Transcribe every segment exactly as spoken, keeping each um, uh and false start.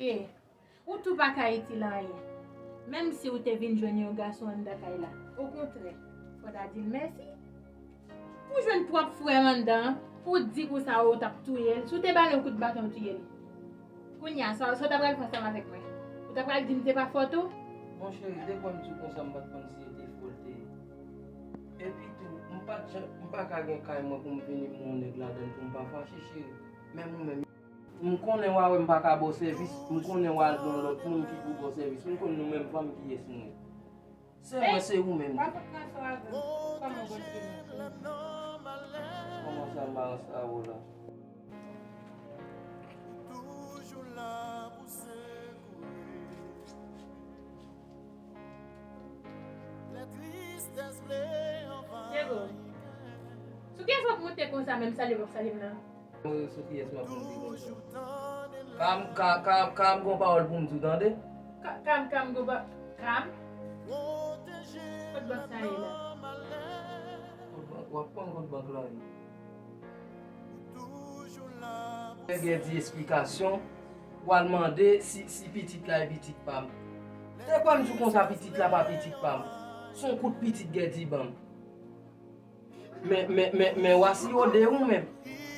E, ou tou pa ka itil anyen. Menm si w te vin jwenn yon gason anndan kay la, okontrè, fò w ta di l mèsi. Ou jwenn pwòp frè m anndan an, pou w di konsa ou t ap touye l. Si w te ba l yon kout baton, w touye l. Kounye a, sa, sa w ta pral fè ansanm avèk mwen? Ou ta pral di m se pa fòt ou? Bon, cheri, te kwè m di w konsa, m pa t konn si se te fòl te ye. Epi tou, m pa t jan-, m pa ka gen kay mwen pou m vini m yon nèg ladan l pou m pa fache, cheri. Menm ou menm. M konnen w a wè m pa ka ba w sèvis, m konnen w al gen yon lòt moun ki pou ba w sèvis, m konn nou menm fanm kiyès nou ye. Se mwen, se ou menm. Pa fòt nan sa w a vin. Kòman w konn ki moun? Kòman sa m pa ranse avè w la? Diego, sou kiyès w ap monte konsa menm, salye w ap salye m nan? Sou kiyès m ap monte konsa? Ka m, ka, ka, ka m gon pawòl pou m di w, tande? Ka, ka m, ka m gon pa, ka m? Kot bank sa ye la? Kot bank? W ap konn kot bank lan ye. Fè Gèdi esplikasyon, w al mande si, si pitit la e pitit pa m. Te kwè m di w konsa pitit la pa pitit pa m. Se yon kout pitit Gèdi ban m. Men, men, men, men w a siyode ou menm.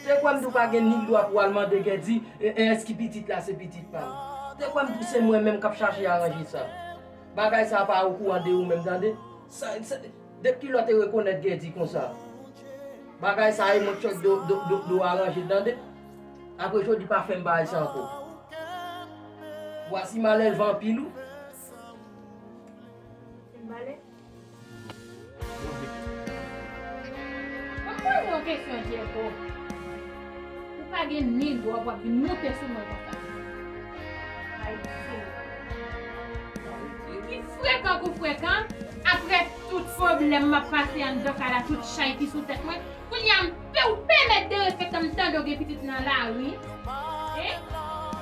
Te kwè m di w pa gen nil dwa pou w al mande Gèdi, e, e, èske pitit la se pitit pa m. Te kwè m di w se mwen menm k ap chache aranje sa. Bagay sa pa okouran de ou menm, tande. Sa, sa, depi lè w te rekonèt Gèdi konsa. Bagay sa e mwen k chòk do, do, do, do aranje, tande. Apre jodi pa fè m bagay sa ankò. Vwasi malè l vanpil ou. Fè m pale. Mwen poze yon kesyon, Diego. Ou pa gen nil dwa pou w ap vin moute sou mwen konsa. Ayiti. Ki frekan kou frekan, apre tout pwoblèm m ap pase anndan kay la, tout chay ki sou tèt mwen, kounye a m pe-, ou pèmèt derespektan m tande w gen pitit nan lari. Hein?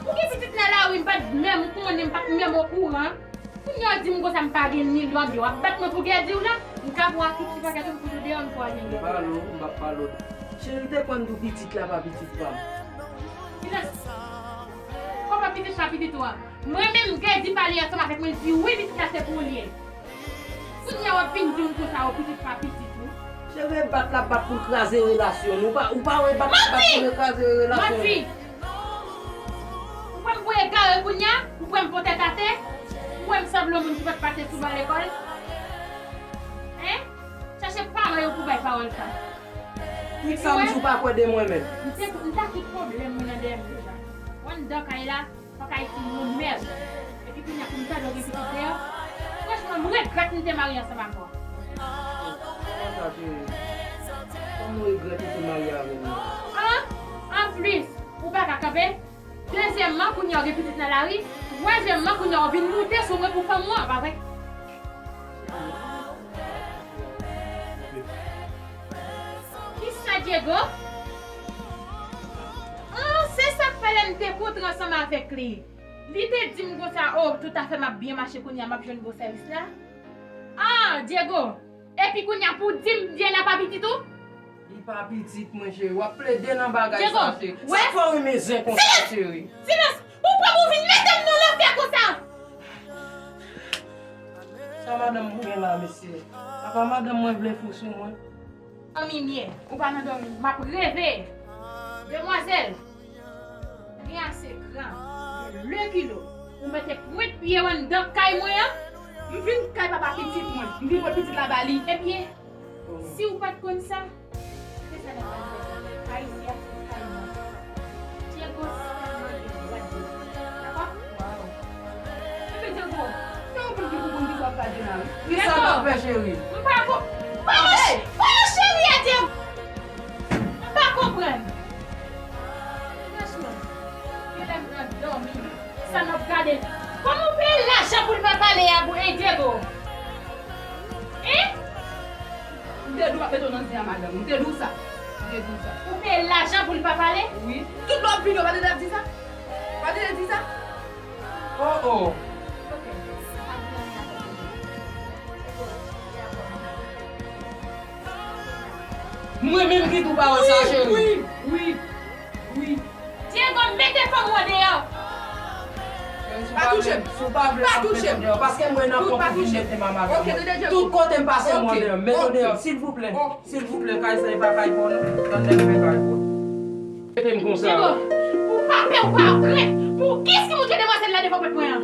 Ou gen pitit nan lari, m pa t menm konnen, m pa t menm okouran. Kounye a w di m konsa m pa gen nil dwa, w ap bat mwen pou Gèdi w la? M ka pran tout ti pakèt ou m fout ou deyò, m pran nil dwa. M pale w, m p ap pale w. Cheri, te kwè m di w pitit la pa pitit pa m. Silans. Kòman pitit pa pitit ou a? Mwen menm Gèdi pale ansanm avèk mwen, l di wi, pitit la se pou ou l ye. Kounye a w ap vin di m konsa, o pitit pa pitit ou. Cheri, e bat l ap bat pou l kraze relasyon nou. Ou pa, ou pa wè e bat l ap bat pou l kraze relasyon nou. Manti! Ou kwè m pou egare kounye a? Ou kwè m pou tèt atè? Ou kwè m sanble yon moun ki pa t pase sou ban lekòl? Hein? Chache paran yo pou bay pawòl sa. Ki sa m di w pa kwè de mwen menm? M te, m ta tout pwoblèm mwen nan dèyè m deja. Ou anndan kay la, fòk Ayiti moun mèd. Epi kounye a pou m tande w gen pitit deyò. Franchman, m regrèt m te marye ansanm avè w. Kòman sa, cheri? Kòman w regrèt ou te marye avè m nan? An, anplis, ou pa ka kanpe. Dezyèmman, kounye a w gen pitit nan lari. Twazyèmman, kounye a w vin moute sou mwen pou fanm ou an, pa vre? Kisa, Diego? Ah, se sa k fè lè m te kontre ansanm avèk li, li te di m konsa, o, toutafè m ap byen mache kounye a, m ap jwenn gwo sèvis la. Ah, Diego, epi kounye a pou w di m Diana pa pitit ou? Li pa pitit mwen, cheri. W ap plede nan bagay sa, cheri. Sa k fè w renmen zen konsa, cheri? Silans! Silans! Ou pran pou w vin mete m nan lanfè konsa! Sa madanm mwen gen la, mesye? Apa madanm mwen vle fou sou mwen? Dòmi m ye, ou pa nan dòmi, m ap reve. Demwazèl, gen ase kran, gen lekilo, ou mete pwent pye w anndan kay mwen an. M vin kay papa pitit mwen, m vin pot pitit la ba li. Ebyen, si w pa t konn sa, se sa n ap pral fè sa. Ayiti a se kay mwen. Diego, se kay mwen, Diego, gade. Dakò? Waw. Epi Diego, se yon moun ki pou konn ki sa w ap pale la, wi. Kisa m ap fè, cheri? M pa ko-, pa yo, pa yo cheri a Diego! M pa konprann. Franchman, genlè m pran dòmi. Sa n ap gade. Kòman w peye lajan pou l pa pale a, pou, e Diego? Hein? M te di w m ap mete w nan zen an, madanm. M te di w sa. M te di w sa. Ou peye lajan pou l pa pale? Wi. Tout lè w ap vini, w pa tande l ap di sa? W pa tande l di sa? Oh, oh. Mwen menm ki di w pawòl sa, cheri. Wi, wi, wi, wi. Diego, mete fanm ou an deyò. Pa vle pa touche m. Paske mwen nan kont ou vin mete m a madanm mwen. Tout kote m pase m deyò. Mete w deyò, silvouplè. Silvouplè, kay sa e pa kay pa w non. Tann nèg mwen kay pa w. Mete m konsa. Diego, pou pa pè ou pa krent. Pou kiyès ki moutre demwazèl la devan pòt mwen an?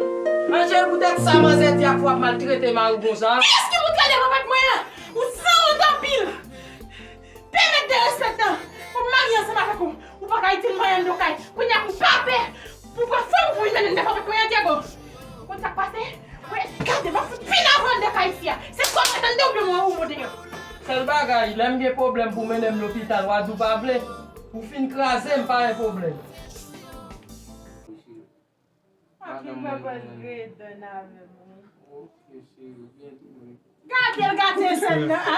Angel, poutèt sa manzè di ak w ap maltrete mari w konsa? Kiyès ki moutre l devan pòt mwen an? Ou sanwont anpil. Pèmèt derespektan. Ou marye ansanm avèk ou. Ou pa ka itil mwen anndan kay. Kounye a pou pa pè. Pou pran fanm ou pou vin mennen devan pòt mwen an, Diego. Ou konn sa k pase? Wè, gade, m ap fout pinavan anndan kay isi a. Se kò mwen tande ou byen mwen ou monte yo. Sèl bagay, lè m gen pwoblèm pou mennen m lopital, w a di w pa vle. Ou fin kraze m, pa gen pwoblèm. Papi, m wè bòs Graydon avè m, wi. Gade l gate sèn nan, a.